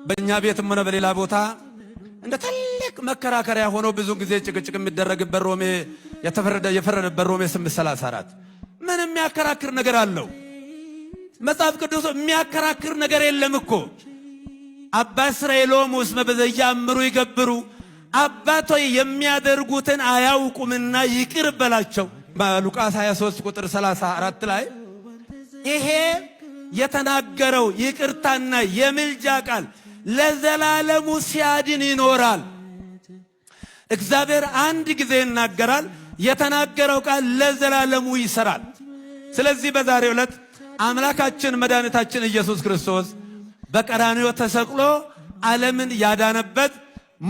በእኛ ቤትም ሆነ በሌላ ቦታ እንደ ትልቅ መከራከሪያ ሆኖ ብዙ ጊዜ ጭቅጭቅ የሚደረግበት ሮሜ የፈረደበት ሮሜ 8:34 ምን የሚያከራክር ነገር አለው? መጽሐፍ ቅዱስ የሚያከራክር ነገር የለም እኮ። አባ እስራኤሎም እስመ በዘያእምሩ ይገብሩ፣ አባቶይ የሚያደርጉትን አያውቁምና ይቅር በላቸው። በሉቃስ 23 ቁጥር 34 ላይ ይሄ የተናገረው ይቅርታና የምልጃ ቃል ለዘላለሙ ሲያድን ይኖራል። እግዚአብሔር አንድ ጊዜ ይናገራል። የተናገረው ቃል ለዘላለሙ ይሰራል። ስለዚህ በዛሬው ዕለት አምላካችን መድኃኒታችን ኢየሱስ ክርስቶስ በቀራንዮ ተሰቅሎ ዓለምን ያዳነበት፣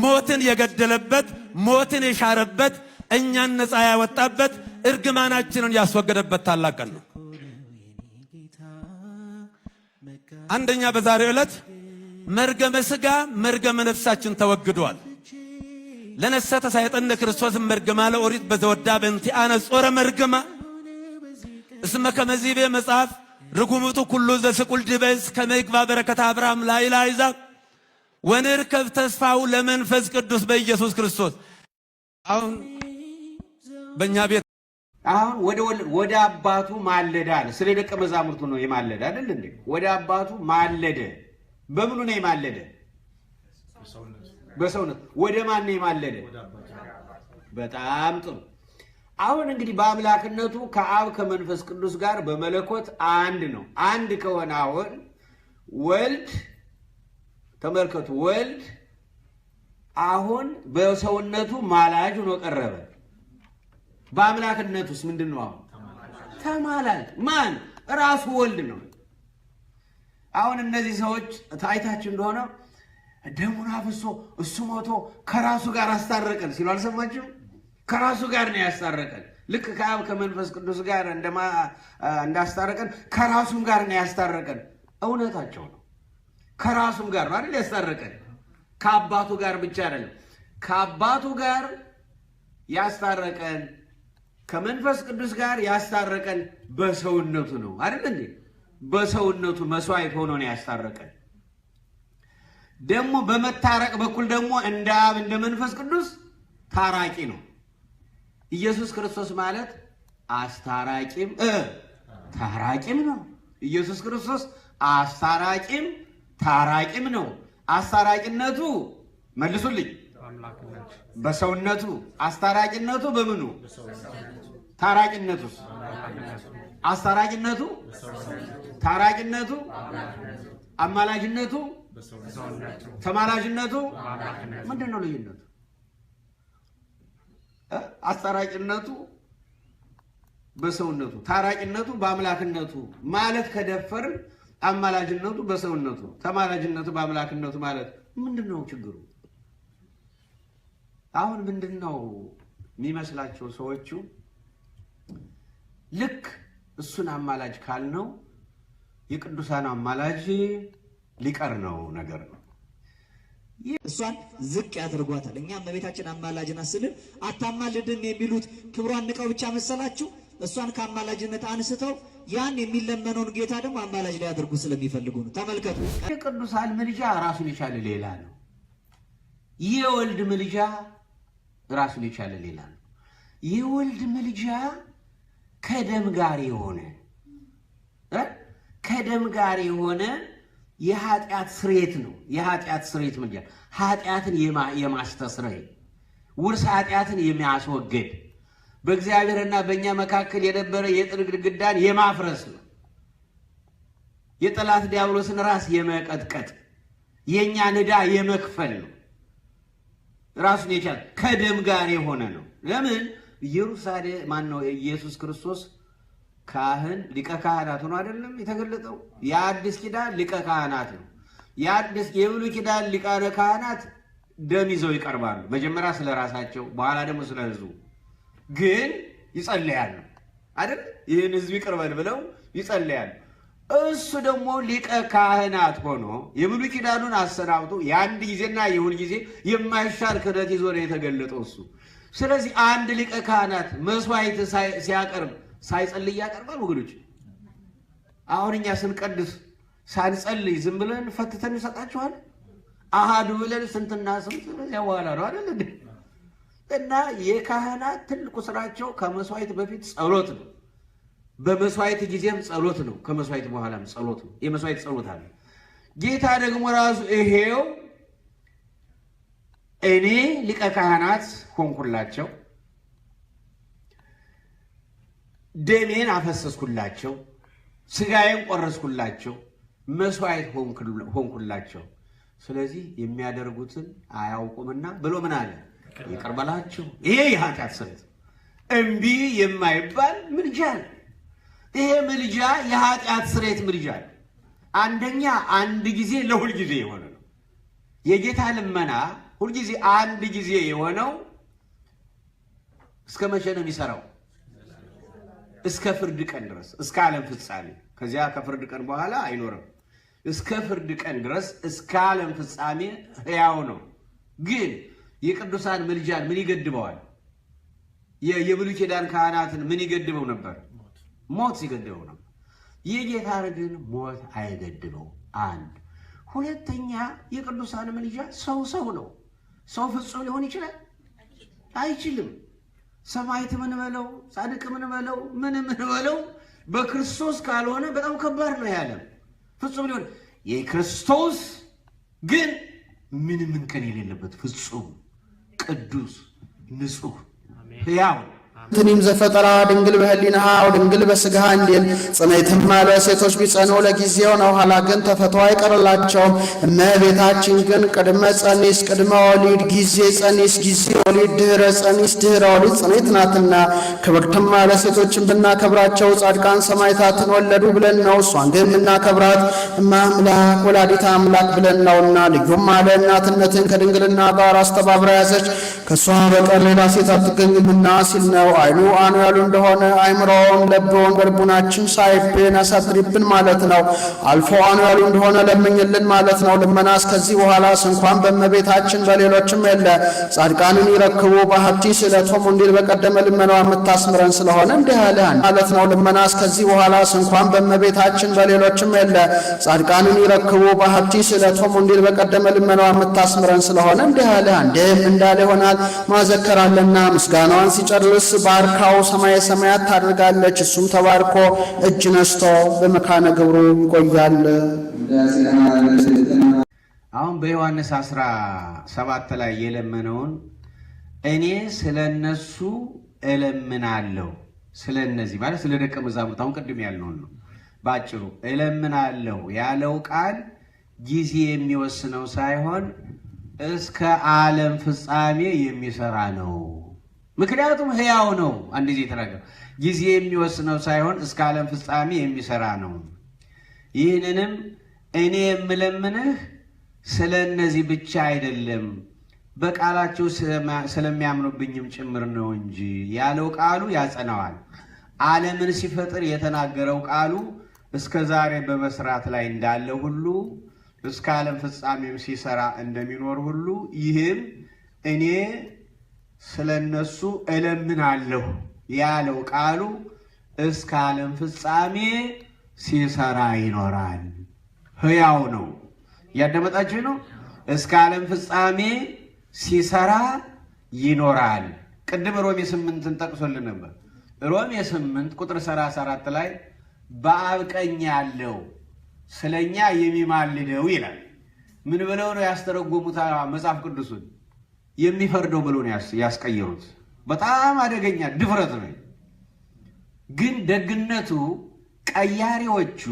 ሞትን የገደለበት፣ ሞትን የሻረበት፣ እኛን ነፃ ያወጣበት፣ እርግማናችንን ያስወገደበት ታላቅ ቀን ነው። አንደኛ በዛሬው ዕለት መርገመ ሥጋ መርገመ ነፍሳችን ተወግዷል። ለነሰተ ሳይጠነ ክርስቶስ መርገማ ለኦሪት በዘወዳ በእንቲአነ ጾረ መርገማ እስመ ከመዚቤ መጽሐፍ ርጉምቱ ኩሉ ዘስቁል ድበስ ከመ ይግባ በረከተ አብርሃም ላዕለ አሕዛብ ወንርከብ ተስፋው ለመንፈስ ቅዱስ በኢየሱስ ክርስቶስ። አሁን በእኛ ቤት አሁን ወደ አባቱ ማለደ አለ። ስለ ደቀ መዛሙርቱ ነው የማለደ አይደል እንዴ? ወደ አባቱ ማለደ። በምኑ ነው የማለደ? በሰውነት። ወደ ማን ነው የማለደ? በጣም ጥሩ። አሁን እንግዲህ በአምላክነቱ ከአብ ከመንፈስ ቅዱስ ጋር በመለኮት አንድ ነው። አንድ ከሆነ አሁን ወልድ ተመልከቱ፣ ወልድ አሁን በሰውነቱ ማላጅ ሆኖ ቀረበ። በአምላክነቱስ ምንድን ነው? አሁን ተማላጅ ማን? ራሱ ወልድ ነው። አሁን እነዚህ ሰዎች ታይታችሁ እንደሆነ ደሙን አፍሶ እሱ ሞቶ ከራሱ ጋር አስታረቀን ሲሉ አልሰማችሁም? ከራሱ ጋር ነው ያስታረቀን። ልክ ከአብ ከመንፈስ ቅዱስ ጋር እንዳስታረቀን ከራሱም ጋር ነው ያስታረቀን። እውነታቸው ነው። ከራሱም ጋር ነው አይደል ያስታረቀን። ከአባቱ ጋር ብቻ አይደለም፣ ከአባቱ ጋር ያስታረቀን ከመንፈስ ቅዱስ ጋር ያስታረቀን በሰውነቱ ነው አይደል እንዴ? በሰውነቱ መስዋዕት ሆኖ ነው ያስታረቀን። ደግሞ በመታረቅ በኩል ደግሞ እንደ አብ እንደ መንፈስ ቅዱስ ታራቂ ነው። ኢየሱስ ክርስቶስ ማለት አስታራቂም ታራቂም ነው። ኢየሱስ ክርስቶስ አስታራቂም ታራቂም ነው። አስታራቂነቱ መልሱልኝ፣ በሰውነቱ አስታራቂነቱ በምኑ? ታራቂነቱስ? አስታራቂነቱ፣ ታራቂነቱ፣ አማላጅነቱ፣ ተማላጅነቱ ምንድን ነው ልዩነቱ? አስታራቂነቱ በሰውነቱ ታራቂነቱ በአምላክነቱ ማለት ከደፈርን አማላጅነቱ በሰውነቱ ተማላጅነቱ በአምላክነቱ ማለት ምንድን ነው ችግሩ? አሁን ምንድን ነው የሚመስላቸው ሰዎቹ? ልክ እሱን አማላጅ ካልነው የቅዱሳን አማላጅ ሊቀር ነው ነገር ነው። እሷን ዝቅ ያደርጓታል። እኛ እመቤታችን አማላጅ ናት ስንል አታማልድም የሚሉት ክብሯን ንቀው ብቻ መሰላችሁ? እሷን ከአማላጅነት አንስተው ያን የሚለመነውን ጌታ ደግሞ አማላጅ ሊያደርጉ ስለሚፈልጉ ነው። ተመልከቱ። የቅዱሳን ምልጃ ራሱን የቻለ ሌላ ነው። የወልድ ምልጃ ራሱን የቻለ ሌላ ነው። የወልድ ምልጃ ከደም ጋር የሆነ ከደም ጋር የሆነ የኃጢአት ስርየት ነው። የኃጢአት ስርየት ምልጃ ኃጢአትን የማስተስረይ ውርስ ኃጢአትን የሚያስወግድ በእግዚአብሔርና በእኛ መካከል የነበረ የጥል ግድግዳን የማፍረስ ነው። የጠላት ዲያብሎስን ራስ የመቀጥቀጥ የእኛን ዕዳ የመክፈል ነው። ራሱን የቻለ ከደም ጋር የሆነ ነው። ለምን ኢየሩሳሌም ማን ነው? ኢየሱስ ክርስቶስ ካህን ሊቀ ካህናት ሆኖ አይደለም የተገለጠው? የአዲስ ኪዳን ሊቀ ካህናት ነው። የአዲስ የብሉይ ኪዳን ሊቃነ ካህናት ደም ይዘው ይቀርባሉ። መጀመሪያ ስለ ራሳቸው፣ በኋላ ደግሞ ስለ ሕዝቡ ግን ይጸልያሉ አይደል? ይህን ሕዝብ ይቅርበል ብለው ይጸልያሉ። እሱ ደግሞ ሊቀ ካህናት ሆኖ የብሉይ ኪዳኑን አሰናብቶ የአንድ ጊዜና የሁል ጊዜ የማይሻር ክህነት ይዞ ነው የተገለጠው እሱ። ስለዚህ አንድ ሊቀ ካህናት መስዋዕት ሲያቀርብ ሳይጸልይ ያቀርባል? ወገኖች፣ አሁን እኛ ስንቀድስ ሳንጸልይ ዝም ብለን ፈትተን እንሰጣችኋል? አሃዱ ብለን ስንትና ስንት በዚያ በኋላ ነው አይደል እንዴ? እና የካህናት ትልቁ ስራቸው ከመስዋዕት በፊት ጸሎት ነው። በመስዋዕት ጊዜም ጸሎት ነው። ከመስዋዕት በኋላም ጸሎት ነው። የመስዋዕት ጸሎት አለ። ጌታ ደግሞ ራሱ ይሄው እኔ ሊቀ ካህናት ሆንኩላቸው፣ ደሜን አፈሰስኩላቸው፣ ስጋዬን ቆረስኩላቸው፣ መስዋዕት ሆንኩላቸው። ስለዚህ የሚያደርጉትን አያውቁምና ብሎ ምን አለ? ይቅር በላቸው። ይሄ የኃጢአት ስርየት እምቢ የማይባል ምልጃ ነው። ይሄ ምልጃ የኃጢአት ስርየት ምልጃ ነው። አንደኛ አንድ ጊዜ ለሁል ጊዜ የሆነ ነው። የጌታ ልመና ሁልጊዜ አንድ ጊዜ የሆነው እስከ መቼ ነው የሚሰራው? እስከ ፍርድ ቀን ድረስ፣ እስከ ዓለም ፍጻሜ። ከዚያ ከፍርድ ቀን በኋላ አይኖርም። እስከ ፍርድ ቀን ድረስ እስከ ዓለም ፍጻሜ ሕያው ነው። ግን የቅዱሳን ምልጃን ምን ይገድበዋል? የብሉይ ኪዳን ካህናትን ምን ይገድበው ነበር? ሞት ይገድበው ነበር። የጌታ ግን ሞት አይገድበው። አንድ ሁለተኛ፣ የቅዱሳን ምልጃ ሰው ሰው ነው። ሰው ፍጹም ሊሆን ይችላል? አይችልም። ሰማዕት ምን በለው፣ ጻድቅ ምን በለው፣ ምን ምን በለው በክርስቶስ ካልሆነ በጣም ከባድ ነው ያለም ፍጹም ሊሆን። የክርስቶስ ግን ምንም እንከን የሌለበት ፍጹም ቅዱስ ንጹሕ ሕያው ትኒም ዘፈጠራ ድንግል በህሊናሃ ድንግል በስጋሃ እንዲል ጽንዕትም አለ። ሴቶች ቢጸኑ ለጊዜው ነው፣ ኋላ ግን ተፈቶ አይቀርላቸውም። እመቤታችን ግን ቅድመ ጸኒስ ቅድመ ወሊድ ጊዜ ጸኒስ ጊዜ ወሊድ ድህረ ጸኒስ ድህረ ወሊድ ጽንዕት ናትና። ክብርትም አለ። ሴቶችን ብናከብራቸው ጻድቃን ሰማዕታትን ወለዱ ብለን ነው። እሷን ግን ብናከብራት እመ አምላክ ወላዲተ አምላክ ብለን ነውና። ልዩም አለ። እናትነትን ከድንግልና ጋር አስተባብራ ያዘች፣ ከእሷ በቀር ሌላ ሴት አትገኝምና ሲል ነው። አይኑ አኑ ያሉ እንደሆነ አይምሮውን ለብውን በልቡናችን ሳይብን አሳድሪብን ማለት ነው። አልፎ አኑ ያሉ እንደሆነ ለምኝልን ማለት ነው። ልመናስ ከዚህ በኋላ እንኳን በእመቤታችን በሌሎችም የለ። ጻድቃንን ይረክቡ በሀብቲ ስእለቶም እንዲል በቀደመ ልመናዋ የምታስምረን ስለሆነ እንዲህ አለ ማለት ነው። ልመናስ ከዚህ በኋላ እንኳን በእመቤታችን በሌሎችም የለ። ጻድቃንን ይረክቡ በሀብቲ ስእለቶም እንዲል በቀደመ ልመናዋ የምታስምረን ስለሆነ እንዲህ አለ። እንዲህም እንዳለ ይሆናል። ማዘከራለና ምስጋናዋን ሲጨርስ ባርካው ሰማየ ሰማያት ታደርጋለች። እሱም ተባርኮ እጅ ነስቶ በመካነ ግብሩ ይቆያል። አሁን በዮሐንስ 17 ላይ የለመነውን እኔ ስለነሱ እለምናለሁ፣ ስለነዚህ ማለት ስለ ደቀ መዛሙርት አሁን ቅድም ያልነውን ነው። ባጭሩ እለምናለሁ ያለው ቃል ጊዜ የሚወስነው ሳይሆን እስከ ዓለም ፍጻሜ የሚሰራ ነው። ምክንያቱም ሕያው ነው። አንድ ጊዜ የተናገረው ጊዜ የሚወስነው ሳይሆን እስከ ዓለም ፍጻሜ የሚሰራ ነው። ይህንንም እኔ የምለምንህ ስለ እነዚህ ብቻ አይደለም በቃላቸው ስለሚያምኑብኝም ጭምር ነው እንጂ ያለው ቃሉ ያጸናዋል። ዓለምን ሲፈጥር የተናገረው ቃሉ እስከ ዛሬ በመስራት ላይ እንዳለ ሁሉ እስከ ዓለም ፍጻሜም ሲሰራ እንደሚኖር ሁሉ ይህም እኔ ስለነሱ እለምናለሁ ያለው ቃሉ እስከ ዓለም ፍጻሜ ሲሰራ ይኖራል። ሕያው ነው። እያዳመጣችሁ ነው። እስከ ዓለም ፍጻሜ ሲሰራ ይኖራል። ቅድም ሮሜ 8ን ጠቅሶልን ነበር። ሮሜ 8 ቁጥር 34 ላይ በአብ ቀኝ ያለው ስለኛ የሚማልደው ይላል። ምን ብለው ነው ያስተረጎሙት መጽሐፍ ቅዱሱን? የሚፈርደው ብለው ነው ያስቀየሩት። በጣም አደገኛ ድፍረት ነው። ግን ደግነቱ ቀያሪዎቹ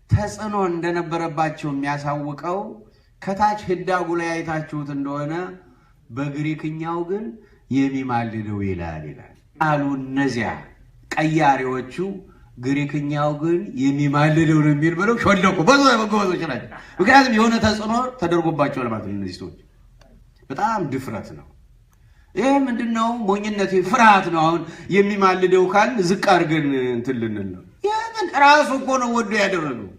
ተጽዕኖ እንደነበረባቸው የሚያሳውቀው ከታች ህዳጉ ላይ አይታችሁት እንደሆነ በግሪክኛው ግን የሚማልደው ይላል ይላል አሉ እነዚያ ቀያሪዎቹ። ግሪክኛው ግን የሚማልደው ነው የሚል ብለው ሾለኩ። ብዙ ጎበዞች ናቸው። ምክንያቱም የሆነ ተጽዕኖ ተደርጎባቸዋል ማለት ነው። እነዚህ ሰዎች በጣም ድፍረት ነው። ይህ ምንድነው? ሞኝነት፣ ፍርሃት ነው። አሁን የሚማልደው ካል ዝቅ አድርገን እንትን ልንል ነው። የምን ራሱ እኮ ነው ወዶ ያደረገው።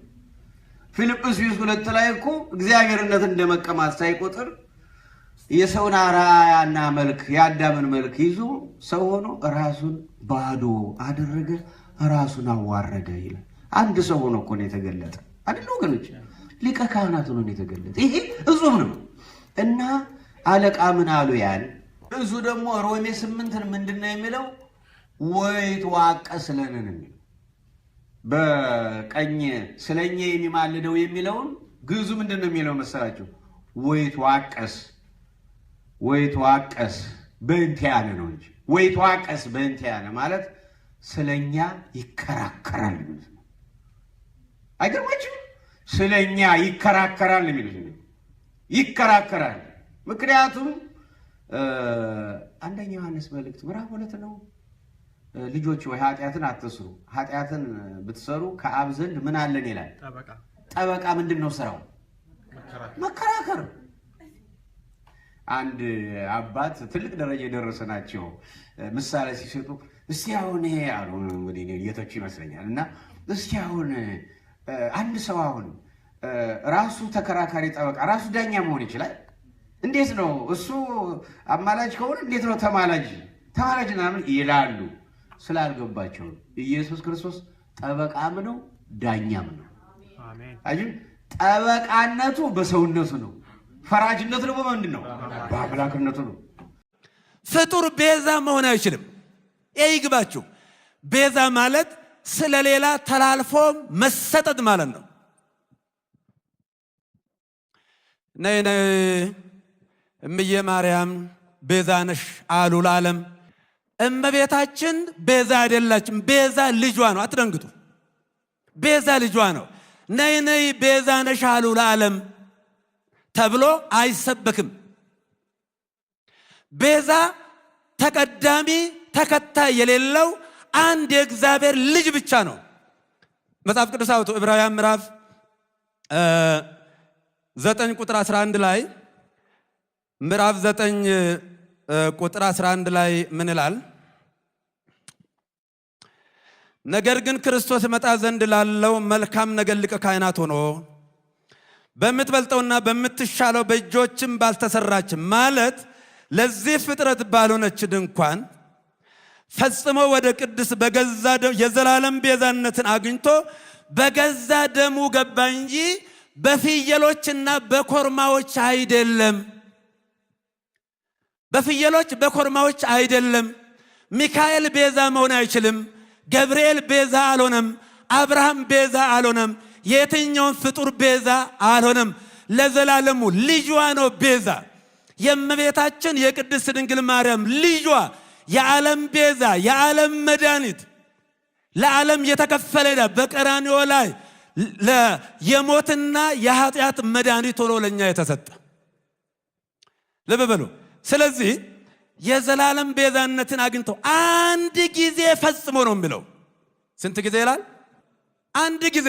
ፊልጵስዩስ 2 ላይ እኮ እግዚአብሔርነት እንደመቀማት ሳይቆጥር የሰውን አርአያና መልክ የአዳምን መልክ ይዞ ሰው ሆኖ ራሱን ባዶ አደረገ፣ ራሱን አዋረደ ይላል። አንድ ሰው ሆኖ እኮ ነው የተገለጠ አይደል ወገኖች? ሊቀ ካህናት ሆኖ ነው የተገለጠ። ይሄ እጹብ ነው። እና አለቃ ምን አሉ? ያን እሱ ደግሞ ሮሜ 8ን ምንድን ነው የሚለው? ወይትዋቀስ ለነ ነው የሚለው። በቀኝ ስለኛ የሚማልደው የሚለውን ግዕዙ ምንድን ነው የሚለው መሰላችሁ? ወይትዋቀስ ወይትዋቀስ በእንቲአነ ነው እንጂ ወይትዋቀስ በእንቲአነ ማለት ስለኛ ይከራከራል የሚሉት ነው። አይገርማችሁም? ስለኛ ይከራከራል የሚሉት ነው። ይከራከራል። ምክንያቱም አንደኛ ዮሐንስ መልእክት ምዕራፍ 2 ነው። ልጆች ወይ ኃጢአትን አትስሩ፣ ኃጢአትን ብትሰሩ ከአብ ዘንድ ምን አለን ይላል። ጠበቃ ምንድን ነው ስራው? መከራከር። አንድ አባት ትልቅ ደረጃ የደረሰ ናቸው። ምሳሌ ሲሰጡ እስቲ አሁን ይሄ አሉ፣ እንግዲህ የተቹ ይመስለኛል። እና እስቲ አሁን አንድ ሰው አሁን ራሱ ተከራካሪ ጠበቃ ራሱ ዳኛ መሆን ይችላል? እንዴት ነው እሱ አማላጅ ከሆነ እንዴት ነው ተማላጅ ተማላጅ ምናምን ይላሉ። ስላልገባቸው ኢየሱስ ክርስቶስ ጠበቃም ነው ዳኛም ነው። አይ ጠበቃነቱ በሰውነቱ ነው፣ ፈራጅነቱ ደግሞ ምንድን ነው? በአምላክነቱ ነው። ፍጡር ቤዛ መሆን አይችልም። ይሄ ይግባችሁ። ቤዛ ማለት ስለሌላ ተላልፎ መሰጠት ማለት ነው። ነይ ነይ እምዬ ማርያም ቤዛ ነሽ አሉ ለዓለም። እመቤታችን ቤዛ አይደላችም። ቤዛ ልጇ ነው። አትደንግጡ። ቤዛ ልጇ ነው። ነይ ነይ ቤዛ ነሽ አሉ ለዓለም ተብሎ አይሰበክም። ቤዛ ተቀዳሚ ተከታይ የሌለው አንድ የእግዚአብሔር ልጅ ብቻ ነው። መጽሐፍ ቅዱስ አውጡ። ዕብራውያን ምዕራፍ 9 ቁጥር 11 ላይ ምዕራፍ 9 ቁጥር 11 ላይ ምን ይላል? ነገር ግን ክርስቶስ መጣ ዘንድ ላለው መልካም ነገር ሊቀ ካህናት ሆኖ በምትበልጠውና በምትሻለው በእጆችም ባልተሰራች ማለት ለዚህ ፍጥረት ባልሆነች ድንኳን ፈጽሞ ወደ ቅድስ በገዛ የዘላለም ቤዛነትን አግኝቶ በገዛ ደሙ ገባ እንጂ በፍየሎችና በኮርማዎች አይደለም። በፍየሎች በኮርማዎች አይደለም። ሚካኤል ቤዛ መሆን አይችልም። ገብርኤል ቤዛ አልሆነም። አብርሃም ቤዛ አልሆነም። የትኛውን ፍጡር ቤዛ አልሆነም። ለዘላለሙ ልጇ ነው ቤዛ። የእመቤታችን የቅድስት ድንግል ማርያም ልጇ የዓለም ቤዛ፣ የዓለም መድኃኒት፣ ለዓለም የተከፈለ ዕዳ በቀራንዮ ላይ የሞትና የኃጢአት መድኃኒት ሆኖ ለኛ የተሰጠ። ልብ በሉ። ስለዚህ የዘላለም ቤዛነትን አግኝቶ አንድ ጊዜ ፈጽሞ ነው የሚለው። ስንት ጊዜ ይላል? አንድ ጊዜ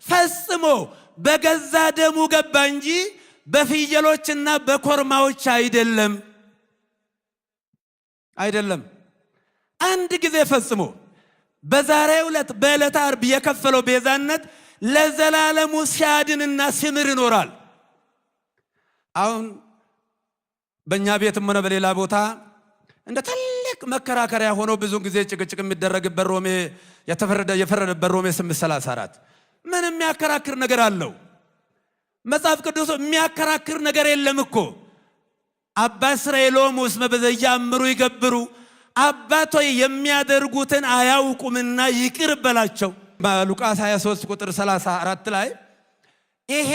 ፈጽሞ በገዛ ደሙ ገባ እንጂ በፍየሎችና በኮርማዎች አይደለም። አይደለም። አንድ ጊዜ ፈጽሞ በዛሬው ዕለት በዕለተ ዓርብ የከፈለው ቤዛነት ለዘላለሙ ሲያድንና ሲምር ይኖራል። አሁን በእኛ ቤትም ሆነ በሌላ ቦታ እንደ ትልቅ መከራከሪያ ሆኖ ብዙ ጊዜ ጭቅጭቅ የሚደረግበት ሮሜ የፈረደበት ሮሜ 8:34 ምን የሚያከራክር ነገር አለው? መጽሐፍ ቅዱስ የሚያከራክር ነገር የለም እኮ። አባ እስራኤሎም እስመ በዘያእምሩ ይገብሩ፣ አባቶይ የሚያደርጉትን አያውቁምና ይቅር በላቸው። ሉቃስ 23 ቁጥር 34 ላይ ይሄ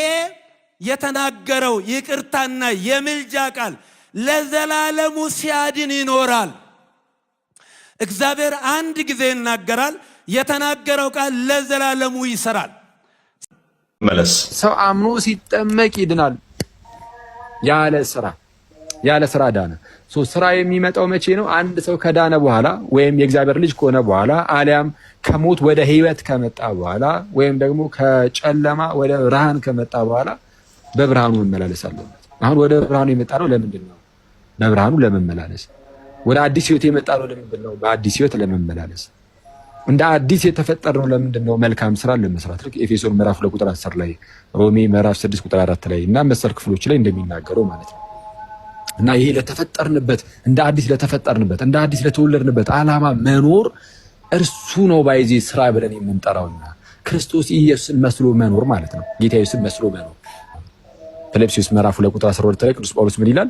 የተናገረው ይቅርታና የምልጃ ቃል ለዘላለሙ ሲያድን ይኖራል። እግዚአብሔር አንድ ጊዜ ይናገራል። የተናገረው ቃል ለዘላለሙ ይሰራል። መለስ ሰው አምኖ ሲጠመቅ ይድናል። ያለ ስራ ያለ ስራ ዳነ። ስራ የሚመጣው መቼ ነው? አንድ ሰው ከዳነ በኋላ ወይም የእግዚአብሔር ልጅ ከሆነ በኋላ አሊያም ከሞት ወደ ሕይወት ከመጣ በኋላ ወይም ደግሞ ከጨለማ ወደ ብርሃን ከመጣ በኋላ በብርሃኑ መመላለስ አለበት። አሁን ወደ ብርሃኑ የመጣ ነው ለምንድን ነው? በብርሃኑ ለመመላለስ። ወደ አዲስ ሕይወት የመጣ ነው ለምንድን ነው? በአዲስ ሕይወት ለመመላለስ። እንደ አዲስ የተፈጠርነው ለምንድን ነው? መልካም ስራ ለመስራት። ልክ ኤፌሶን ምዕራፍ 2 ቁጥር 10 ላይ፣ ሮሜ ምዕራፍ 6 ቁጥር 4 ላይ እና መሰል ክፍሎች ላይ እንደሚናገረው ማለት ነው። እና ይሄ ለተፈጠርንበት፣ እንደ አዲስ ለተፈጠርንበት፣ እንደ አዲስ ለተወለድንበት ዓላማ መኖር እርሱ ነው by the way ስራ ብለን የምንጠራውና ክርስቶስ ኢየሱስን መስሎ መኖር ማለት ነው። ጌታ ኢየሱስን መስሎ መኖር። ፊልጵስዩስ ምዕራፍ 2 ቁጥር 12 ላይ ቅዱስ ጳውሎስ ምን ይላል?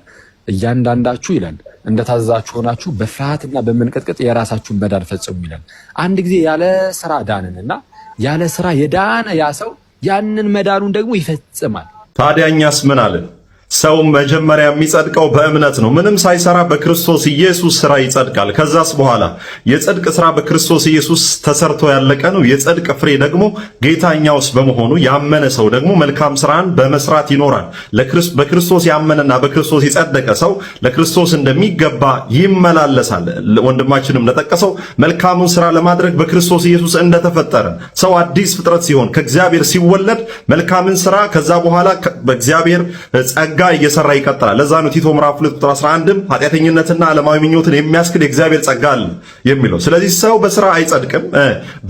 እያንዳንዳችሁ ይላል እንደታዘዛችሁ ሆናችሁ በፍርሃትና በመንቀጥቀጥ የራሳችሁን መዳን ፈጽሙ ይላል። አንድ ጊዜ ያለ ስራ ዳንንና ያለ ስራ የዳነ ያ ሰው ያንን መዳኑን ደግሞ ይፈጽማል። ታዲያ እኛስ ምን አለን? ሰው መጀመሪያ የሚጸድቀው በእምነት ነው። ምንም ሳይሰራ በክርስቶስ ኢየሱስ ስራ ይጸድቃል። ከዛስ በኋላ የጽድቅ ስራ በክርስቶስ ኢየሱስ ተሰርቶ ያለቀ ነው። የጽድቅ ፍሬ ደግሞ ጌታ እኛ ውስጥ በመሆኑ ያመነ ሰው ደግሞ መልካም ስራን በመስራት ይኖራል። በክርስቶስ ያመነና በክርስቶስ የጸደቀ ሰው ለክርስቶስ እንደሚገባ ይመላለሳል። ወንድማችንም እንደጠቀሰው መልካሙን ስራ ለማድረግ በክርስቶስ ኢየሱስ እንደተፈጠረ ሰው አዲስ ፍጥረት ሲሆን፣ ከእግዚአብሔር ሲወለድ መልካምን ስራ ከዛ በኋላ በእግዚአብሔር ጸጋ እየሰራ ይቀጥላል። ለዛ ነው ቲቶ ምዕራፍ 2 ቁጥር 11 ኃጢአተኝነትና ዓለማዊ ምኞትን የሚያስክድ የእግዚአብሔር ጸጋ አለ የሚለው። ስለዚህ ሰው በስራ አይጸድቅም፣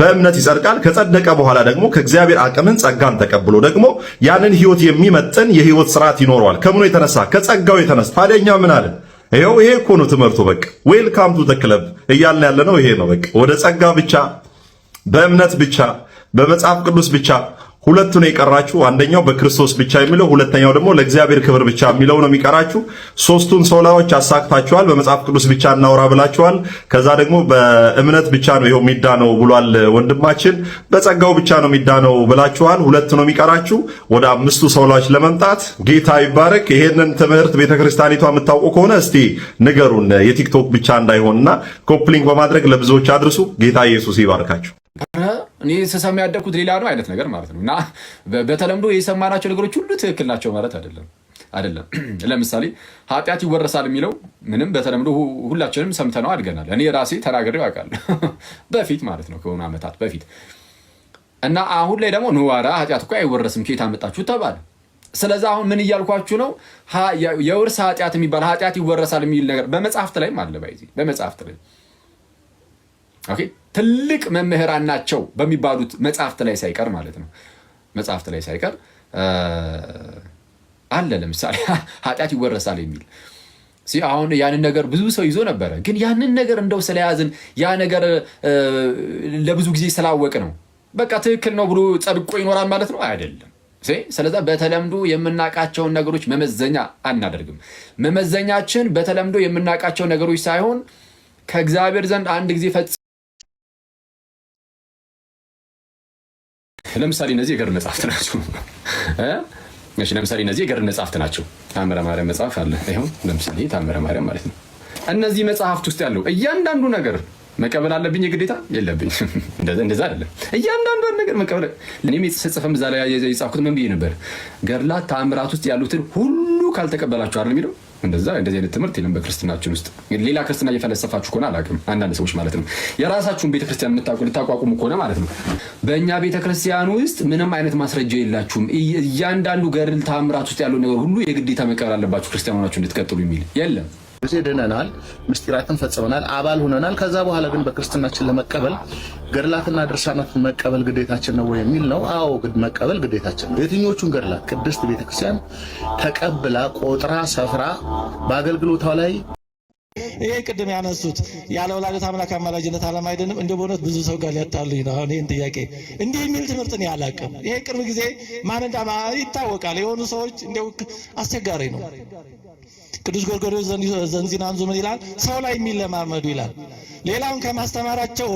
በእምነት ይጸድቃል። ከጸደቀ በኋላ ደግሞ ከእግዚአብሔር አቅምን ጸጋን ተቀብሎ ደግሞ ያንን ህይወት የሚመጥን የህይወት ስርዓት ይኖረዋል። ከምኑ የተነሳ? ከጸጋው የተነሳ። ታዲያ እኛ ምን አለን? ይኸው ይሄ እኮ ነው ትምህርቱ። በቃ welcome to the club እያልን ያለ ነው ይሄ ነው። በቃ ወደ ጸጋ ብቻ፣ በእምነት ብቻ፣ በመጽሐፍ ቅዱስ ብቻ። ሁለቱ ነው የቀራችሁ። አንደኛው በክርስቶስ ብቻ የሚለው፣ ሁለተኛው ደግሞ ለእግዚአብሔር ክብር ብቻ የሚለው ነው የሚቀራችሁ። ሶስቱን ሶላዎች አሳክታችኋል። በመጽሐፍ ቅዱስ ብቻ እናውራ ብላችኋል። ከዛ ደግሞ በእምነት ብቻ ነው ይኸው የሚዳነው ብሏል ወንድማችን። በጸጋው ብቻ ነው የሚዳነው ብላችኋል። ሁለት ነው የሚቀራችሁ ወደ አምስቱ ሶላዎች ለመምጣት። ጌታ ይባረክ። ይሄንን ትምህርት ቤተክርስቲያኒቷ የምታውቁ ከሆነ እስቲ ንገሩን፣ የቲክቶክ ብቻ እንዳይሆንና copy link በማድረግ ለብዙዎች አድርሱ። ጌታ ኢየሱስ ይባርካችሁ። እኔ ስሰማ ያደግኩት ሌላ ነው አይነት ነገር ማለት ነው። እና በተለምዶ የሰማናቸው ነገሮች ሁሉ ትክክል ናቸው ማለት አይደለም። ለምሳሌ ኃጢአት ይወረሳል የሚለው ምንም በተለምዶ ሁላችንም ሰምተነው አድገናል። እኔ ራሴ ተናግሬው አውቃለሁ በፊት ማለት ነው፣ ከሆኑ ዓመታት በፊት። እና አሁን ላይ ደግሞ ንዋራ ኃጢአት እኮ አይወረስም፣ ከየት አመጣችሁ ተባለ። ስለዚ አሁን ምን እያልኳችሁ ነው? የውርስ ኃጢአት የሚባል፣ ኃጢአት ይወረሳል የሚል ነገር በመጽሐፍት ላይም አለ። By the way በመጽሐፍት ላይ፣ okay፣ ትልቅ መምህራን ናቸው በሚባሉት መጽሐፍት ላይ ሳይቀር ማለት ነው፣ መጽሐፍት ላይ ሳይቀር አለ። ለምሳሌ ኃጢአት ይወረሳል የሚል። አሁን ያንን ነገር ብዙ ሰው ይዞ ነበረ። ግን ያንን ነገር እንደው ስለያዝን፣ ያ ነገር ለብዙ ጊዜ ስላወቅ ነው በቃ ትክክል ነው ብሎ ጸድቆ ይኖራል ማለት ነው አይደለም። ስለዛ በተለምዶ የምናውቃቸውን ነገሮች መመዘኛ አናደርግም። መመዘኛችን በተለምዶ የምናውቃቸው ነገሮች ሳይሆን ከእግዚአብሔር ዘንድ አንድ ጊዜ ፈጽ ለምሳሌ እነዚህ የገድል መጽሐፍት ናቸው። እሺ፣ ለምሳሌ እነዚህ የገድል መጽሐፍት ናቸው። ታምረ ማርያም መጽሐፍ አለ። ይኸው ለምሳሌ ታምረ ማርያም ማለት ነው። እነዚህ መጽሐፍት ውስጥ ያለው እያንዳንዱ ነገር መቀበል አለብኝ የግዴታ? የለብኝም። እንደዛ አይደለም። እያንዳንዷን ነገር መቀበል፣ እኔም ስጽፍም እዛ ላይ የጻፍኩት ምን ብዬ ነበር? ገድላት ተአምራት ውስጥ ያሉትን ሁሉ ካልተቀበላችሁ አይደል የሚለው። እንደዚህ አይነት ትምህርት የለም በክርስትናችን ውስጥ። ሌላ ክርስትና እየፈለሰፋችሁ ከሆነ አላውቅም። አንዳንድ ሰዎች ማለት ነው፣ የራሳችሁን ቤተክርስቲያን የምታቋቁሙ ከሆነ ማለት ነው። በእኛ ቤተክርስቲያን ውስጥ ምንም አይነት ማስረጃ የላችሁም። እያንዳንዱ ገድል ተአምራት ውስጥ ያለው ነገር ሁሉ የግዴታ መቀበል አለባችሁ ክርስቲያን ሆናችሁ እንድትቀጥሉ የሚል የለም። ጊዜ ድነናል፣ ምስጢራትን ፈጽመናል፣ አባል ሆነናል። ከዛ በኋላ ግን በክርስትናችን ለመቀበል ገድላትና ድርሳናትን መቀበል ግዴታችን ነው ወይ የሚል ነው። አዎ፣ መቀበል ግዴታችን ነው። የትኞቹን ገድላት? ቅድስት ቤተክርስቲያን ተቀብላ፣ ቆጥራ፣ ሰፍራ በአገልግሎቷ ላይ ይሄ ቅድም ያነሱት ያለ ወላዲተ አምላክ አማላጅነት ዓለም አይድንም። እንደ በእውነት ብዙ ሰው ጋር ሊያጣሉኝ ነው። አሁን ይህን ጥያቄ እንዲህ የሚል ትምህርት እኔ አላውቅም። ይሄ ቅርብ ጊዜ ማን እንዳማ ይታወቃል። የሆኑ ሰዎች እንደው አስቸጋሪ ነው። ቅዱስ ጎርጎርዮስ ዘንዚናንዙ ምን ይላል? ሰው ላይ የሚለማመዱ ይላል። ሌላውን ከማስተማራቸው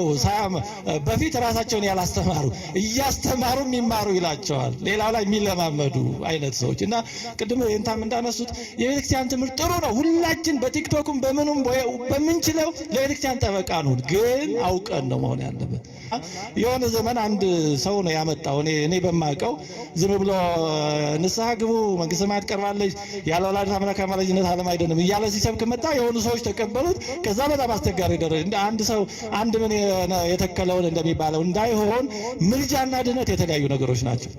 በፊት ራሳቸውን ያላስተማሩ፣ እያስተማሩ የሚማሩ ይላቸዋል። ሌላው ላይ የሚለማመዱ አይነት ሰዎች። እና ቅድም እንታም እንዳነሱት የቤተክርስቲያን ትምህርት ጥሩ ነው። ሁላችን በቲክቶክም በምኑም በምንችለው ለቤተክርስቲያን ጠበቃ እንሁን፣ ግን አውቀን ነው መሆን ያለበት። የሆነ ዘመን አንድ ሰው ነው ያመጣው። እኔ በማውቀው ዝም ብሎ ንስሐ ግቡ፣ መንግስተ ሰማያት ቀርባለች፣ ያለ ወላዲተ አምላክ አማላጅነት ዓለም አይድንም እያለ ሲሰብክ መጣ። የሆኑ ሰዎች ተቀበሉት። ከዛ በጣም አስቸጋሪ ደረጃ እንደ አንድ ሰው አንድ ምን የተከለውን እንደሚባለው እንዳይሆን፣ ምልጃና ድነት የተለያዩ ነገሮች ናቸው።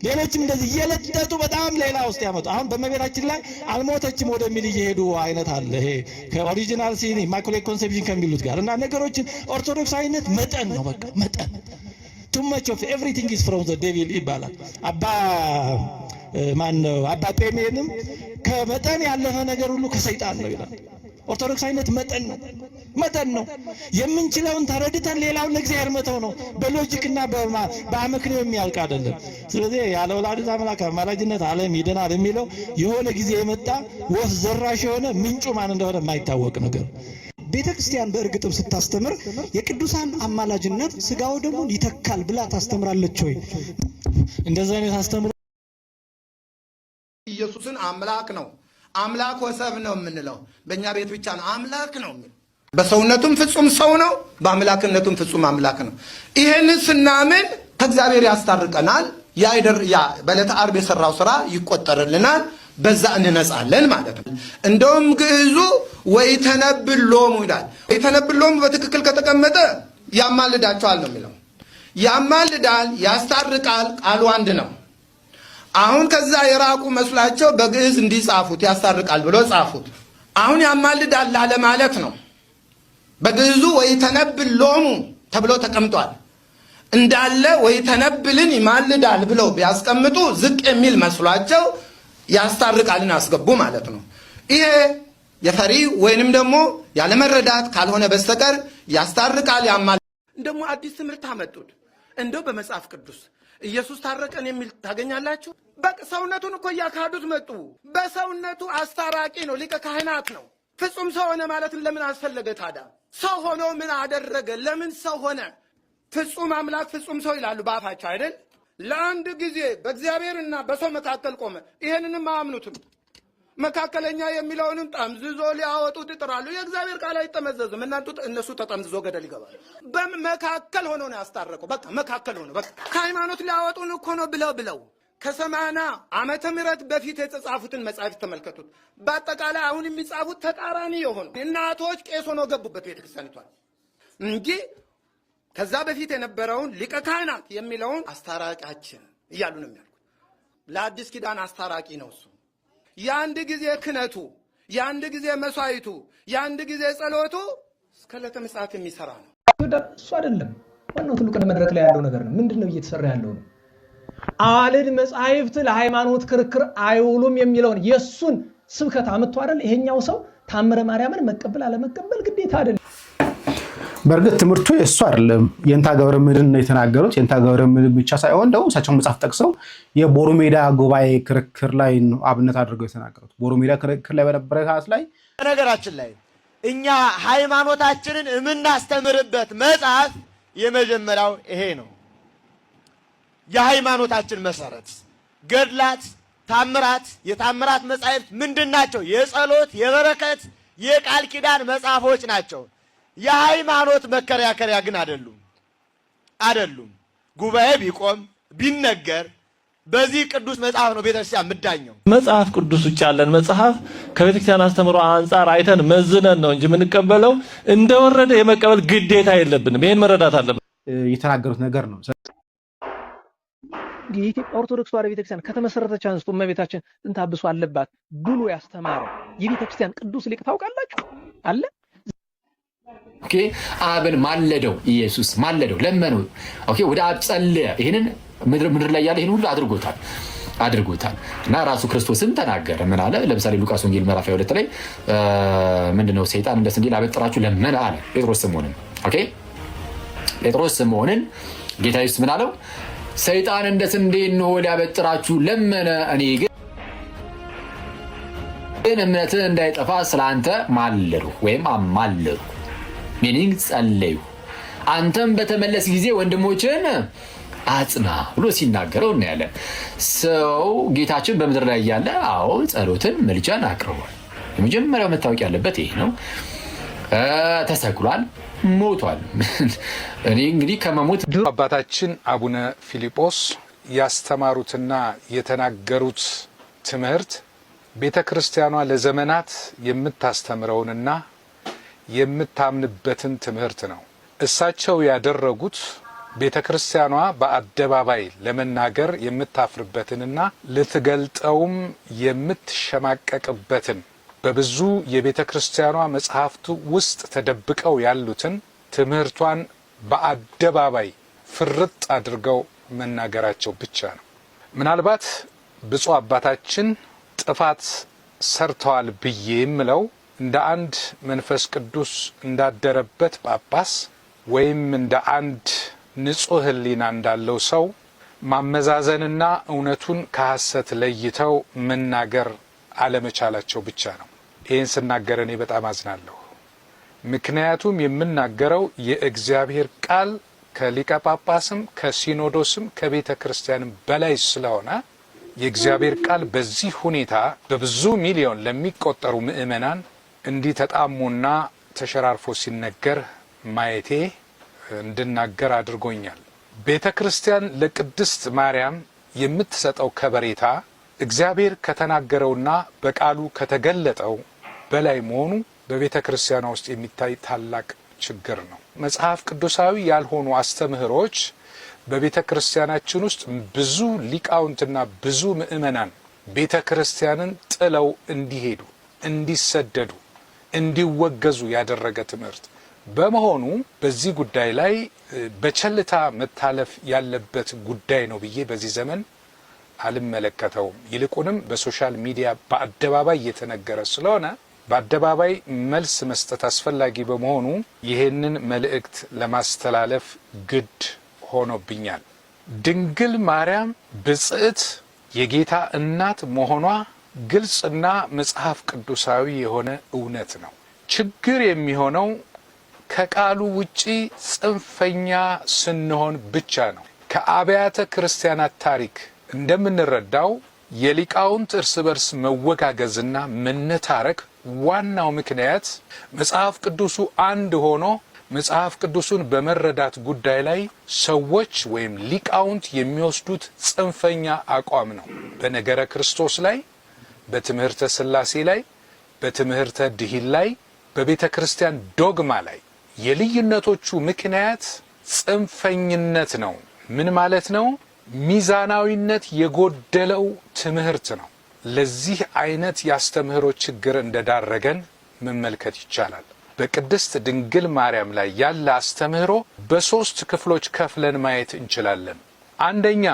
ሌሎችም እንደዚህ እየለጠጡ በጣም ሌላ ውስጥ ያመጡ፣ አሁን በእመቤታችን ላይ አልሞተችም ወደሚል እየሄዱ አይነት አለ። ይሄ ከ original sin፣ immaculate conception ከሚሉት ጋር እና ነገሮችን ኦርቶዶክሳዊነት መጠን ነው፣ በቃ መጠን። Too much of everything is from the devil ይባላል። አባ ማን ነው፣ አባ ጴሜንም ከመጠን ያለፈ ነገር ሁሉ ከሰይጣን ነው ይላል። ኦርቶዶክሳዊነት መጠን ነው፣ መጠን ነው። የምንችለውን ተረድተን ሌላውን ለእግዚአብሔር መተው ነው። በ logic ና በአመክንዮ የሚያልቅ አይደለም። ስለዚህ ያለ ወላዲተ አምላክ አማላጅነት ዓለም ይድናል የሚለው የሆነ ጊዜ የመጣ ወፍ ዘራሽ የሆነ ምንጩ ማን እንደሆነ የማይታወቅ ነገር። ቤተ ክርስቲያን በእርግጥም ስታስተምር የቅዱሳን አማላጅነት ስጋው ደሙን ይተካል ብላ ታስተምራለች ወይ? እንደዚህ አይነት አስተምሮ ኢየሱስን አምላክ ነው፣ አምላክ ወሰብ ነው የምንለው በእኛ ቤት ብቻ ነው። አምላክ ነው የሚለው በሰውነቱም ፍጹም ሰው ነው፣ በአምላክነቱም ፍጹም አምላክ ነው። ይህንን ስናምን ከእግዚአብሔር ያስታርቀናል። ያ በዕለተ ዓርብ የሰራው ስራ ይቆጠርልናል። በዛ እንነጻለን ማለት ነው። እንደውም ግዕዙ ወይተነብሎሙ ይላል። ወይተነብሎሙ በትክክል ከተቀመጠ ያማልዳቸዋል ነው የሚለው። ያማልዳል፣ ያስታርቃል፣ ቃሉ አንድ ነው። አሁን ከዛ የራቁ መስሏቸው በግዕዝ እንዲጻፉት ያስታርቃል ብሎ ጻፉት። አሁን ያማልዳል ላለ ማለት ነው። በግዕዙ ወይተነብሎሙ ተብሎ ተቀምጧል። እንዳለ ወይተነብልን ይማልዳል ብለው ቢያስቀምጡ ዝቅ የሚል መስሏቸው ያስታርቃልን አስገቡ ማለት ነው። ይሄ የፈሪ ወይንም ደግሞ ያለመረዳት ካልሆነ በስተቀር ያስታርቃል ያማል። ደግሞ አዲስ ትምህርት አመጡት። እንደው በመጽሐፍ ቅዱስ ኢየሱስ ታረቀን የሚል ታገኛላችሁ። በቃ ሰውነቱን እኮ እያካዱት መጡ። በሰውነቱ አስታራቂ ነው፣ ሊቀ ካህናት ነው። ፍጹም ሰው ሆነ ማለትን ለምን አስፈለገ ታዲያ? ሰው ሆኖ ምን አደረገ? ለምን ሰው ሆነ? ፍጹም አምላክ ፍጹም ሰው ይላሉ በአፋቸው አይደል? ለአንድ ጊዜ በእግዚአብሔርና በሰው መካከል ቆመ። ይሄንንም አያምኑትም። መካከለኛ የሚለውንም ጠምዝዞ ሊያወጡት ይጥራሉ። የእግዚአብሔር ቃል አይጠመዘዝም። እናንቱ እነሱ ተጠምዝዞ ገደል ይገባል። በመካከል ሆኖ ነው ያስታረቀው። በቃ መካከል ሆኖ በቃ ከሃይማኖት ሊያወጡን እኮ ነው ብለው ብለው ከ80 ዓመተ ምህረት በፊት የተጻፉትን መጽሐፍ ተመልከቱት። በአጠቃላይ አሁን የሚጻፉት ተቃራኒ የሆኑ እናቶች ቄስ ሆኖ ገቡበት ቤተክርስቲያኒቷን እንጂ ከዛ በፊት የነበረውን ሊቀ ካህናት የሚለውን አስታራቂያችን እያሉ ነው የሚያልኩት። ለአዲስ ኪዳን አስታራቂ ነው እሱ። የአንድ ጊዜ ክህነቱ፣ የአንድ ጊዜ መስዋዕቱ፣ የአንድ ጊዜ ጸሎቱ እስከ ዕለተ ምጽአት የሚሰራ ነው። እሱ አይደለም ዋናው ትልቁ መድረክ ላይ ያለው ነገር ነው። ምንድን ነው እየተሰራ ያለው ነው? አዋልድ መጻሕፍት ለሃይማኖት ክርክር አይውሉም የሚለውን የእሱን ስብከት አምጥቶ አይደል ይሄኛው ሰው ታምረ ማርያምን መቀበል አለመቀበል ግዴታ አይደለም። በእርግጥ ትምህርቱ የእሱ አይደለም። የእንታ ገብረ ምድን ነው የተናገሩት። የእንታ ገብረ ምድን ብቻ ሳይሆን ደግሞ እሳቸው መጽሐፍ ጠቅሰው የቦሩ ሜዳ ጉባኤ ክርክር ላይ ነው አብነት አድርገው የተናገሩት። ቦሩ ሜዳ ክርክር ላይ በነበረ ሰዓት ላይ ነገራችን ላይ እኛ ሃይማኖታችንን የምናስተምርበት መጽሐፍ የመጀመሪያው ይሄ ነው። የሃይማኖታችን መሰረት ገድላት፣ ታምራት፣ የታምራት መጻሕፍት ምንድን ናቸው? የጸሎት፣ የበረከት፣ የቃል ኪዳን መጽሐፎች ናቸው። የሃይማኖት መከራከሪያ ግን አይደሉም አይደሉም። ጉባኤ ቢቆም ቢነገር በዚህ ቅዱስ መጽሐፍ ነው ቤተክርስቲያን የምዳኘው። መጽሐፍ ቅዱስ ውጭ ያለን መጽሐፍ ከቤተክርስቲያን አስተምህሮ አንጻር አይተን መዝነን ነው እንጂ የምንቀበለው እንደወረደ የመቀበል ግዴታ የለብንም። ይሄን መረዳት አለብን። የተናገሩት ነገር ነው። የኢትዮጵያ ኦርቶዶክስ ተዋሕዶ ቤተክርስቲያን ከተመሰረተች አንስቶ እመቤታችን ጥንተ አብሶ አለባት ብሎ ያስተማረ የቤተክርስቲያን ቅዱስ ሊቅ ታውቃላችሁ አለ? Okay አብን ማለደው፣ ኢየሱስ ማለደው፣ ለመነው። Okay ወደ አብ ጸለየ። ይህንን ምድር ላይ ያለ ይህን ሁሉ አድርጎታል አድርጎታል እና ራሱ ክርስቶስም ተናገረ። ምን አለ? ለምሳሌ ሉቃስ ወንጌል ምዕራፍ 22 ላይ ምንድነው? ሰይጣን እንደ ስንዴ ላበጥራችሁ ለመነ አለ ጴጥሮስ ስምዖንን። Okay ጴጥሮስ ስምዖንን ጌታ ኢየሱስ ምን አለው? ሰይጣን እንደ ስንዴ እንሆ ሊያበጥራችሁ ለመነ፣ እኔ ግን እምነትህ እንዳይጠፋ ስለአንተ ማለድሁ ወይም አማለድሁ፣ meaning ጸለይሁ። አንተም በተመለስክ ጊዜ ወንድሞችህን አጽና ብሎ ሲናገረው እናያለን። ሰው ጌታችን በምድር ላይ እያለ አዎ ጸሎትን ምልጃን አቅርቧል። የመጀመሪያው መታወቅ ያለበት ይሄ ነው። ተሰቅሏል፣ ሞቷል። እኔ እንግዲህ ከመሞት አባታችን አቡነ ፊልጶስ ያስተማሩትና የተናገሩት ትምህርት ቤተ ክርስቲያኗ ለዘመናት የምታስተምረውንና የምታምንበትን ትምህርት ነው። እሳቸው ያደረጉት ቤተ ክርስቲያኗ በአደባባይ ለመናገር የምታፍርበትንና ልትገልጠውም የምትሸማቀቅበትን በብዙ የቤተ ክርስቲያኗ መጽሐፍቱ ውስጥ ተደብቀው ያሉትን ትምህርቷን በአደባባይ ፍርጥ አድርገው መናገራቸው ብቻ ነው። ምናልባት ብፁዕ አባታችን ጥፋት ሰርተዋል ብዬ የምለው እንደ አንድ መንፈስ ቅዱስ እንዳደረበት ጳጳስ ወይም እንደ አንድ ንጹሕ ሕሊና እንዳለው ሰው ማመዛዘንና እውነቱን ከሐሰት ለይተው መናገር አለመቻላቸው ብቻ ነው። ይህን ስናገር እኔ በጣም አዝናለሁ። ምክንያቱም የምናገረው የእግዚአብሔር ቃል ከሊቀ ጳጳስም ከሲኖዶስም ከቤተ ክርስቲያንም በላይ ስለሆነ፣ የእግዚአብሔር ቃል በዚህ ሁኔታ በብዙ ሚሊዮን ለሚቆጠሩ ምእመናን እንዲህ ተጣሞና ተሸራርፎ ሲነገር ማየቴ እንድናገር አድርጎኛል። ቤተ ክርስቲያን ለቅድስት ማርያም የምትሰጠው ከበሬታ እግዚአብሔር ከተናገረውና በቃሉ ከተገለጠው በላይ መሆኑ በቤተ ክርስቲያኗ ውስጥ የሚታይ ታላቅ ችግር ነው። መጽሐፍ ቅዱሳዊ ያልሆኑ አስተምህሮች በቤተ ክርስቲያናችን ውስጥ ብዙ ሊቃውንትና ብዙ ምእመናን ቤተ ክርስቲያንን ጥለው እንዲሄዱ፣ እንዲሰደዱ፣ እንዲወገዙ ያደረገ ትምህርት በመሆኑ በዚህ ጉዳይ ላይ በቸልታ መታለፍ ያለበት ጉዳይ ነው ብዬ በዚህ ዘመን አልመለከተውም። ይልቁንም በ social media በአደባባይ እየተነገረ ስለሆነ በአደባባይ መልስ መስጠት አስፈላጊ በመሆኑ ይህንን መልእክት ለማስተላለፍ ግድ ሆኖብኛል። ድንግል ማርያም ብጽዕት የጌታ እናት መሆኗ ግልጽና መጽሐፍ ቅዱሳዊ የሆነ እውነት ነው። ችግር የሚሆነው ከቃሉ ውጪ ጽንፈኛ ስንሆን ብቻ ነው። ከአብያተ ክርስቲያናት ታሪክ እንደምንረዳው የሊቃውንት እርስ በርስ መወጋገዝና መነታረክ ዋናው ምክንያት መጽሐፍ ቅዱሱ አንድ ሆኖ መጽሐፍ ቅዱሱን በመረዳት ጉዳይ ላይ ሰዎች ወይም ሊቃውንት የሚወስዱት ጽንፈኛ አቋም ነው። በነገረ ክርስቶስ ላይ፣ በትምህርተ ሥላሴ ላይ፣ በትምህርተ ድሂል ላይ፣ በቤተ ክርስቲያን ዶግማ ላይ የልዩነቶቹ ምክንያት ጽንፈኝነት ነው። ምን ማለት ነው? ሚዛናዊነት የጎደለው ትምህርት ነው። ለዚህ አይነት የአስተምህሮ ችግር እንደዳረገን መመልከት ይቻላል። በቅድስት ድንግል ማርያም ላይ ያለ አስተምህሮ በሶስት ክፍሎች ከፍለን ማየት እንችላለን። አንደኛ፣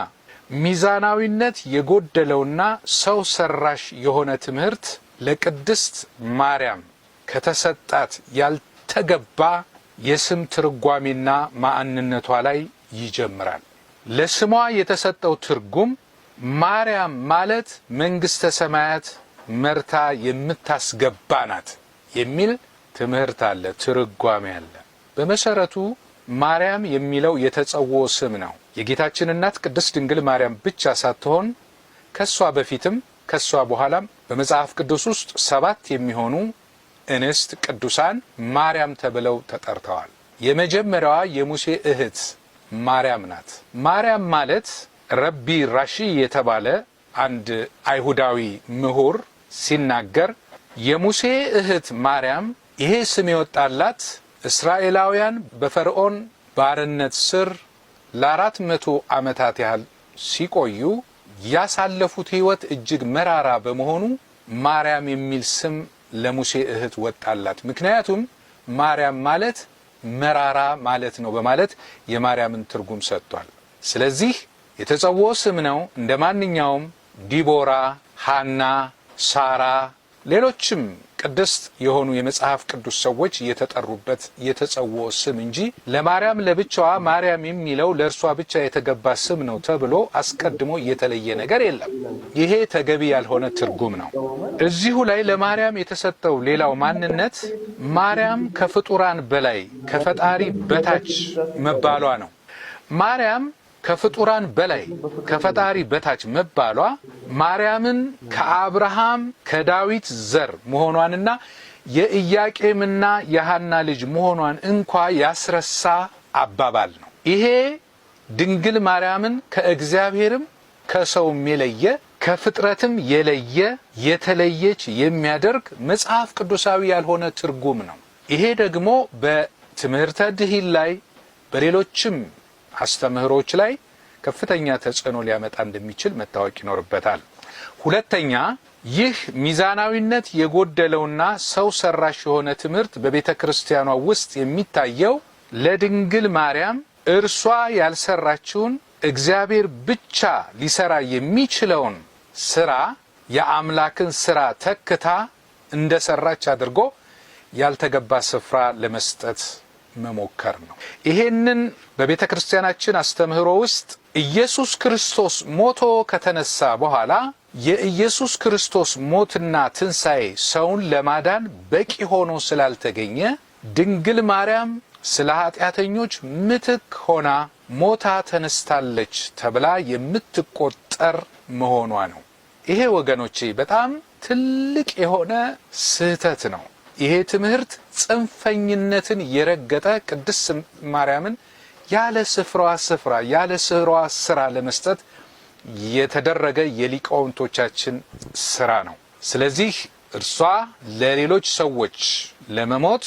ሚዛናዊነት የጎደለውና ሰው ሰራሽ የሆነ ትምህርት ለቅድስት ማርያም ከተሰጣት ያልተገባ የስም ትርጓሜና ማንነቷ ላይ ይጀምራል። ለስሟ የተሰጠው ትርጉም ማርያም ማለት መንግስተ ሰማያት መርታ የምታስገባ ናት የሚል ትምህርት አለ፣ ትርጓሜ አለ። በመሰረቱ ማርያም የሚለው የተጸውዖ ስም ነው። የጌታችን እናት ቅድስት ድንግል ማርያም ብቻ ሳትሆን ከሷ በፊትም ከሷ በኋላም በመጽሐፍ ቅዱስ ውስጥ ሰባት የሚሆኑ እንስት ቅዱሳን ማርያም ተብለው ተጠርተዋል። የመጀመሪያዋ የሙሴ እህት ማርያም ናት። ማርያም ማለት ረቢ ራሺ የተባለ አንድ አይሁዳዊ ምሁር ሲናገር የሙሴ እህት ማርያም ይሄ ስም የወጣላት እስራኤላውያን በፈርዖን ባርነት ስር ለ400 ዓመታት ያህል ሲቆዩ ያሳለፉት ሕይወት እጅግ መራራ በመሆኑ ማርያም የሚል ስም ለሙሴ እህት ወጣላት። ምክንያቱም ማርያም ማለት መራራ ማለት ነው በማለት የማርያምን ትርጉም ሰጥቷል። ስለዚህ የተጸውዖ ስም ነው። እንደ ማንኛውም ዲቦራ፣ ሃና፣ ሳራ፣ ሌሎችም ቅድስት የሆኑ የመጽሐፍ ቅዱስ ሰዎች የተጠሩበት የተጸውዖ ስም እንጂ ለማርያም ለብቻዋ ማርያም የሚለው ለእርሷ ብቻ የተገባ ስም ነው ተብሎ አስቀድሞ የተለየ ነገር የለም። ይሄ ተገቢ ያልሆነ ትርጉም ነው። እዚሁ ላይ ለማርያም የተሰጠው ሌላው ማንነት ማርያም ከፍጡራን በላይ ከፈጣሪ በታች መባሏ ነው። ማርያም ከፍጡራን በላይ ከፈጣሪ በታች መባሏ ማርያምን ከአብርሃም ከዳዊት ዘር መሆኗንና የኢያቄምና የሐና ልጅ መሆኗን እንኳ ያስረሳ አባባል ነው። ይሄ ድንግል ማርያምን ከእግዚአብሔርም ከሰውም የለየ፣ ከፍጥረትም የለየ፣ የተለየች የሚያደርግ መጽሐፍ ቅዱሳዊ ያልሆነ ትርጉም ነው። ይሄ ደግሞ በትምህርተ ድሂል ላይ በሌሎችም አስተምህሮች ላይ ከፍተኛ ተጽዕኖ ሊያመጣ እንደሚችል መታወቅ ይኖርበታል። ሁለተኛ፣ ይህ ሚዛናዊነት የጎደለውና ሰው ሰራሽ የሆነ ትምህርት በቤተ ክርስቲያኗ ውስጥ የሚታየው ለድንግል ማርያም እርሷ ያልሰራችውን እግዚአብሔር ብቻ ሊሰራ የሚችለውን ስራ የአምላክን ስራ ተክታ እንደሰራች አድርጎ ያልተገባ ስፍራ ለመስጠት መሞከር ነው። ይሄንን በቤተ ክርስቲያናችን አስተምህሮ ውስጥ ኢየሱስ ክርስቶስ ሞቶ ከተነሳ በኋላ የኢየሱስ ክርስቶስ ሞትና ትንሣኤ ሰውን ለማዳን በቂ ሆኖ ስላልተገኘ ድንግል ማርያም ስለ ኃጢአተኞች ምትክ ሆና ሞታ ተነስታለች ተብላ የምትቆጠር መሆኗ ነው። ይሄ ወገኖቼ በጣም ትልቅ የሆነ ስህተት ነው። ይሄ ትምህርት ጽንፈኝነትን የረገጠ ቅድስት ማርያምን ያለ ስፍራዋ ስፍራ ያለ ስራዋ ስራ ለመስጠት የተደረገ የሊቃውንቶቻችን ስራ ነው። ስለዚህ እርሷ ለሌሎች ሰዎች ለመሞት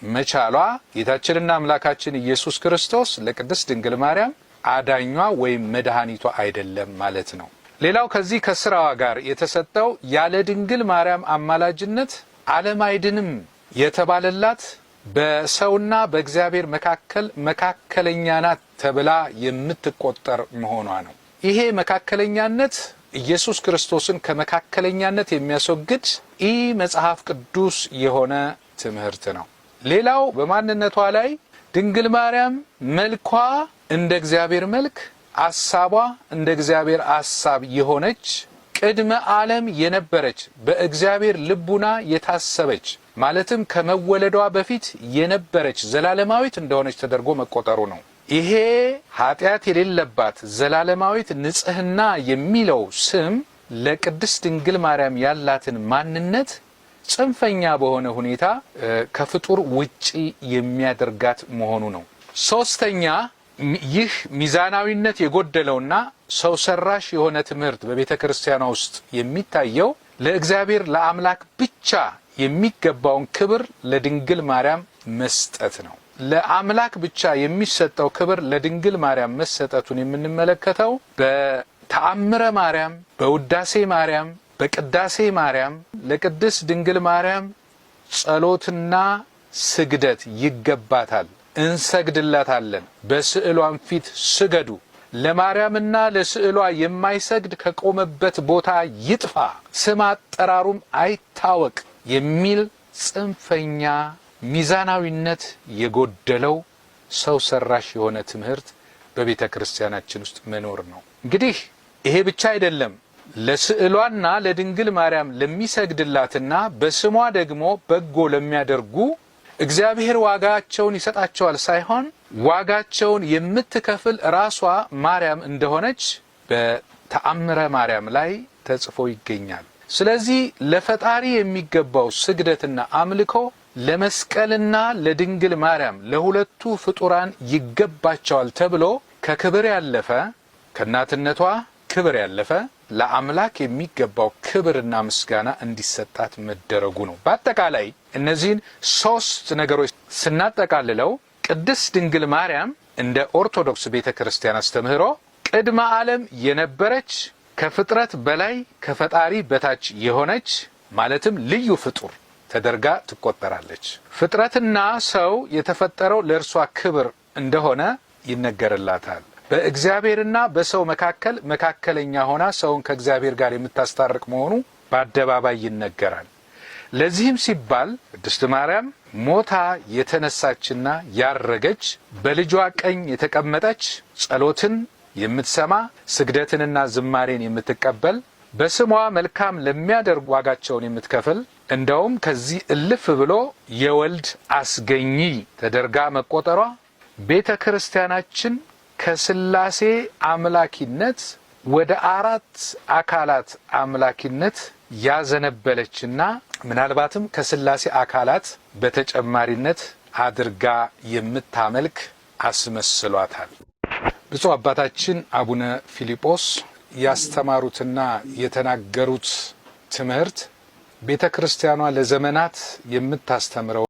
መቻሏ ጌታችንና አምላካችን ኢየሱስ ክርስቶስ ለቅድስት ድንግል ማርያም አዳኟ ወይም መድኃኒቷ አይደለም ማለት ነው። ሌላው ከዚህ ከስራዋ ጋር የተሰጠው ያለ ድንግል ማርያም አማላጅነት ዓለም አይድንም የተባለላት በሰውና በእግዚአብሔር መካከል መካከለኛ ናት ተብላ የምትቆጠር መሆኗ ነው። ይሄ መካከለኛነት ኢየሱስ ክርስቶስን ከመካከለኛነት የሚያስወግድ ኢ መጽሐፍ ቅዱስ የሆነ ትምህርት ነው። ሌላው በማንነቷ ላይ ድንግል ማርያም መልኳ እንደ እግዚአብሔር መልክ፣ አሳቧ እንደ እግዚአብሔር አሳብ የሆነች ቅድመ ዓለም የነበረች በእግዚአብሔር ልቡና የታሰበች ማለትም ከመወለዷ በፊት የነበረች ዘላለማዊት እንደሆነች ተደርጎ መቆጠሩ ነው። ይሄ ኃጢአት የሌለባት ዘላለማዊት ንጽሕና የሚለው ስም ለቅድስት ድንግል ማርያም ያላትን ማንነት ጽንፈኛ በሆነ ሁኔታ ከፍጡር ውጪ የሚያደርጋት መሆኑ ነው። ሶስተኛ፣ ይህ ሚዛናዊነት የጎደለውና ሰው ሰራሽ የሆነ ትምህርት በቤተ ክርስቲያኗ ውስጥ የሚታየው ለእግዚአብሔር ለአምላክ ብቻ የሚገባውን ክብር ለድንግል ማርያም መስጠት ነው። ለአምላክ ብቻ የሚሰጠው ክብር ለድንግል ማርያም መሰጠቱን የምንመለከተው በተአምረ ማርያም፣ በውዳሴ ማርያም፣ በቅዳሴ ማርያም ለቅድስት ድንግል ማርያም ጸሎትና ስግደት ይገባታል፣ እንሰግድላታለን፣ በስዕሏም ፊት ስገዱ፣ ለማርያምና ለስዕሏ የማይሰግድ ከቆመበት ቦታ ይጥፋ፣ ስም አጠራሩም አይታወቅ የሚል ጽንፈኛ ሚዛናዊነት የጎደለው ሰው ሰራሽ የሆነ ትምህርት በቤተ ክርስቲያናችን ውስጥ መኖር ነው። እንግዲህ ይሄ ብቻ አይደለም። ለስዕሏና ለድንግል ማርያም ለሚሰግድላትና በስሟ ደግሞ በጎ ለሚያደርጉ እግዚአብሔር ዋጋቸውን ይሰጣቸዋል ሳይሆን ዋጋቸውን የምትከፍል ራሷ ማርያም እንደሆነች በተአምረ ማርያም ላይ ተጽፎ ይገኛል። ስለዚህ ለፈጣሪ የሚገባው ስግደትና አምልኮ ለመስቀልና ለድንግል ማርያም ለሁለቱ ፍጡራን ይገባቸዋል ተብሎ ከክብር ያለፈ፣ ከእናትነቷ ክብር ያለፈ ለአምላክ የሚገባው ክብርና ምስጋና እንዲሰጣት መደረጉ ነው። በአጠቃላይ እነዚህን ሶስት ነገሮች ስናጠቃልለው ቅድስት ድንግል ማርያም እንደ ኦርቶዶክስ ቤተ ክርስቲያን አስተምህሮ ቅድመ ዓለም የነበረች፣ ከፍጥረት በላይ ከፈጣሪ በታች የሆነች፣ ማለትም ልዩ ፍጡር ተደርጋ ትቆጠራለች። ፍጥረትና ሰው የተፈጠረው ለእርሷ ክብር እንደሆነ ይነገርላታል። በእግዚአብሔርና በሰው መካከል መካከለኛ ሆና ሰውን ከእግዚአብሔር ጋር የምታስታርቅ መሆኑ በአደባባይ ይነገራል። ለዚህም ሲባል ቅድስት ማርያም ሞታ የተነሳችና ያረገች፣ በልጇ ቀኝ የተቀመጠች፣ ጸሎትን የምትሰማ፣ ስግደትንና ዝማሬን የምትቀበል፣ በስሟ መልካም ለሚያደርጉ ዋጋቸውን የምትከፍል፣ እንደውም ከዚህ እልፍ ብሎ የወልድ አስገኚ ተደርጋ መቆጠሯ ቤተ ክርስቲያናችን ከስላሴ አምላኪነት ወደ አራት አካላት አምላኪነት ያዘነበለችና ምናልባትም ከስላሴ አካላት በተጨማሪነት አድርጋ የምታመልክ አስመስሏታል። ብፁዕ አባታችን አቡነ ፊልጶስ ያስተማሩትና የተናገሩት ትምህርት ቤተ ክርስቲያኗ ለዘመናት የምታስተምረው